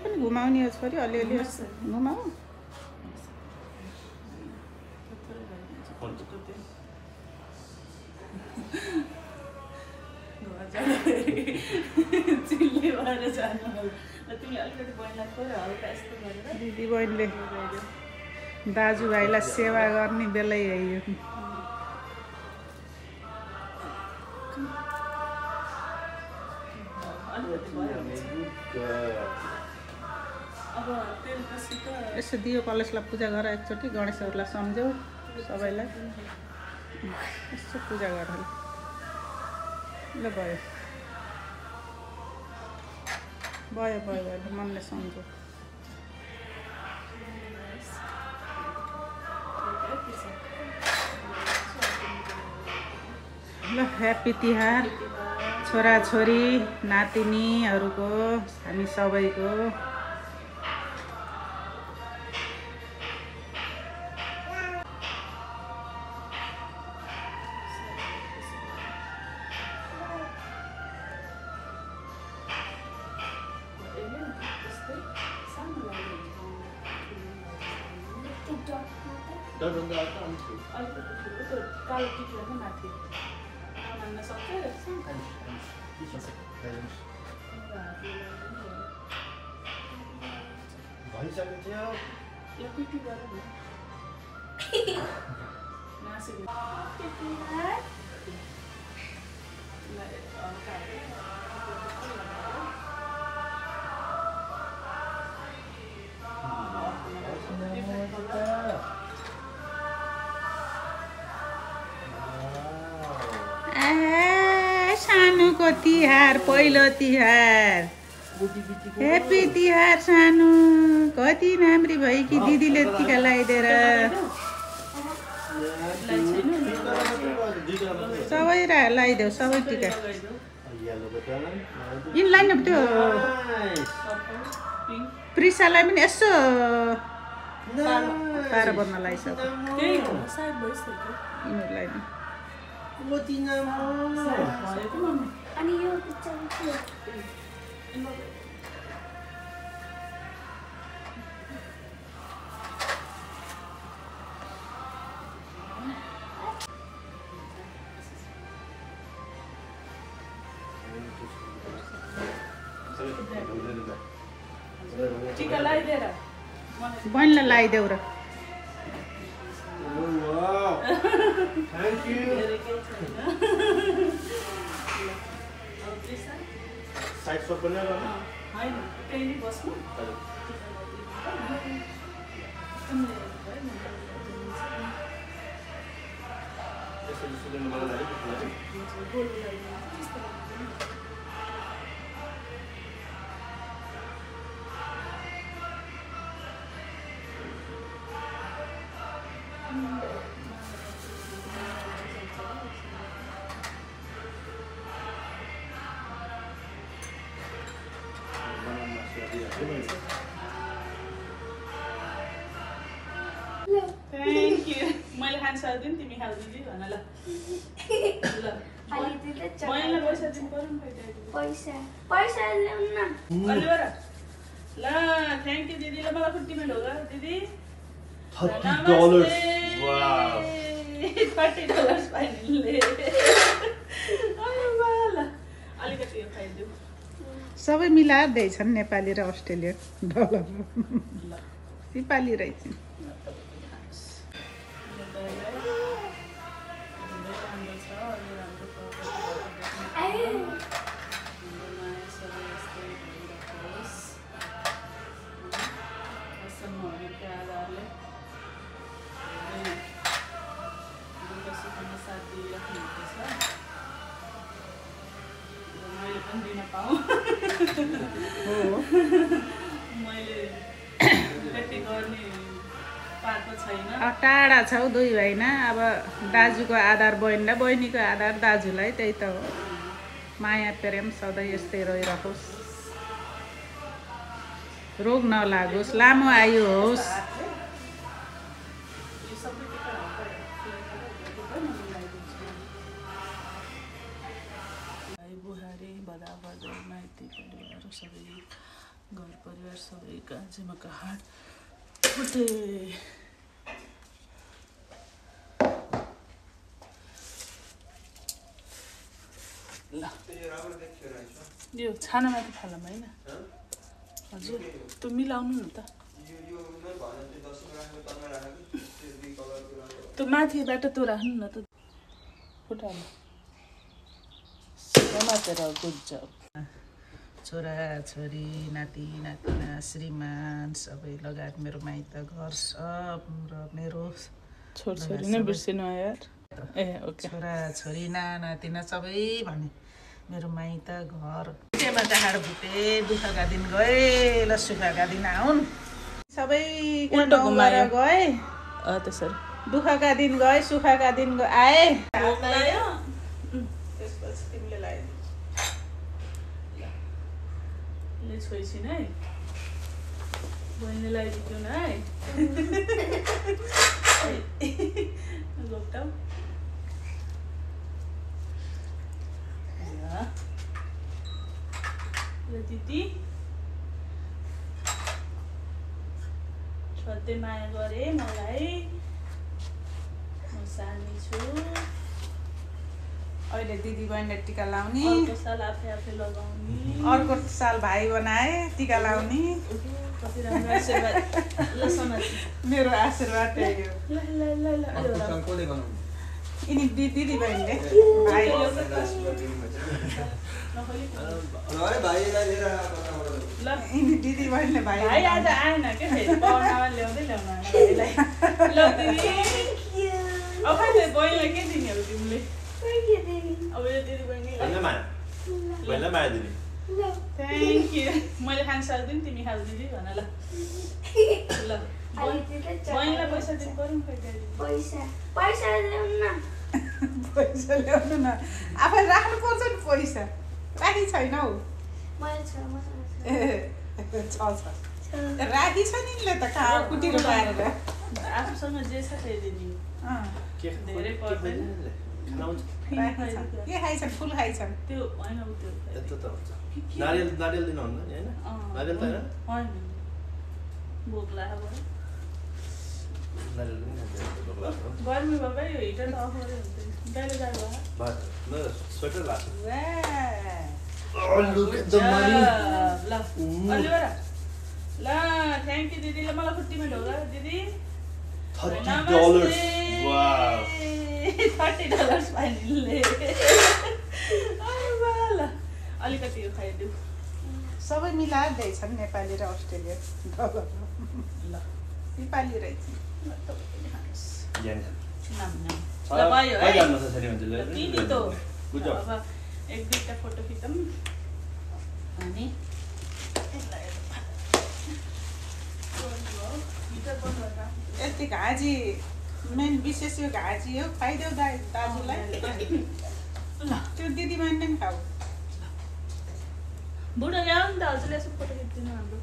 पनि घुमाउने हो छोरी अलिअलि घुमाऊ दिदी बहिनीले दाजुभाइलाई सेवा गर्ने बेलै हो यो यसो दियो कलशलाई पूजा गर एकचोटि गणेशहरूलाई सम्झ्यौ सबैलाई यसो पूजा गर ल भयो भयो भयो भयो मनले सम्झौ ल ह्याप्पी तिहार छोराछोरी नातिनीहरूको हामी सबैको सानुको तिहार पहिलो तिहार ह्याप्पी तिहार सानु कति राम्री भयो कि दिदीले टिका लगाइदिएर सबै लगाइदेऊ सबै टिका यिनलाई नि त्यो प्रिसालाई पनि यसो तारा बन्न लगाइसक्यो यिनीहरूलाई अनि यो बहिनीलाई लगाइदेऊ र Thank you. Side shot बना रहा है? हाँ ये कहीं बस में Thank you. मैले खान सक्दिन तिमी खाउँदिदी भन ल ल मैले पैसा दिनु पर्यो नि पैसा पैसा ल्याउन न अलि बर ल थ्यांक यू दिदी ल मलाई फुट्टी मेल होगा दिदी $30 वाव $30 फाइनली अरे वाह ल अलिकति यो खाइदेऊ सबै मिलाएर दिएछन् नेपाली र अस्ट्रेलियन डलर नेपाली रहेछ टाढा छौ दुई भाइना अब दाजुको आधार बहिनीलाई बहिनीको आधार दाजुलाई त्यही त हो माया प्रेम सधैँ यस्तै रहिरहोस् रोग नलागोस् लामो आयु होस् घर परिवार सबै कान्छीमा हाट फुटे ल यो छानामाथि फालौँ होइन हजुर त्यो मिलाउनु न त त्यो माथिबाट त्यो राख्नु न त फुटाउनु समातेर गुड जब छोरा छोरी नाति नातिना श्रीमान सबै लगायत मेरो माइत घर सब र मेरो छोरी नै बिर्सिनु यार ए ओके छोरा छोरी नातिना सबै भने मेरो माइत घर केबाट हाड फुटे दुःखका दिन गए ल सुखका दिन आउन् सबै उल्टो घुमाएर गए त्यसरी दुःखका दिन गए सुखका दिन आए त्यसपछि तिमीले लगाइदिनु छोइछिन् है बहिनी लगाइदिन्थ्यौ न है लोकटाउ दिदी सधैँ माया गरे मलाई म सानी छु अहिले दिदी बहिनीले टिका लाउने अर्को साल आफै आफै लगाउने अर्को साल भाइ बनाए टिका लाउने कति राम्रो आशीर्वाद ल समाज मेरो आशीर्वाद त्यही हो यिनी दिदी बहिनीले भाइ ल यिनी दिदी बहिनीले भाइ आज आएन के फेरि पाहुनामा ल्याउँदै ल्याउनु भाइलाई ल दिदी अब बहिनीलाई के दिने हो तिमीले अब यो दिदी बहिनीलाई माया दिने थ्याङ्क यू मैले खान सक्दिनँ तिमी खाऊ दिदी भन ल ल बहिनीलाई पैसा दिनु पर्यो पैसा ल्याउनु न पैसा ल्याउनु न आफै राख्नु पर्छ नि पैसा राखी छैन हौ राखी छ नि त कहाँ कुटीहरू पारेर आफूसँग जे छ त्यही दिने धेरै पर्दैन के खाइछन् फुल खाइछन् त्यो होइन नारियल दिनुहुन्न नि हैन नारियल त हैन भोक लाग्यो गर्मी बाबा यो हिटर त अफ गरे हुन्छ गाडी जानु भयो स्वेटर लाग्छ ल अलिवर ल थ्याङ्क यू दिदी ल मलाई खुट्टीमा ढोका दिदी $30 वाव $30 पाइले ल अलिकति यो खाइदेऊ सबै मिलाएर दिएछन् नेपाली र अस्ट्रेलियन ल नेपाली रहेछ एक दुईटा फोटो खिचौँ अनि यति घाँची मेन विशेष यो घाँची हो खाइदेऊ दाजुलाई त्यो दिदी बहिनी पनि खाऊ बुढो ल्याऊ नि त हजुरले यसो फोटो खिचिदिनु हाम्रो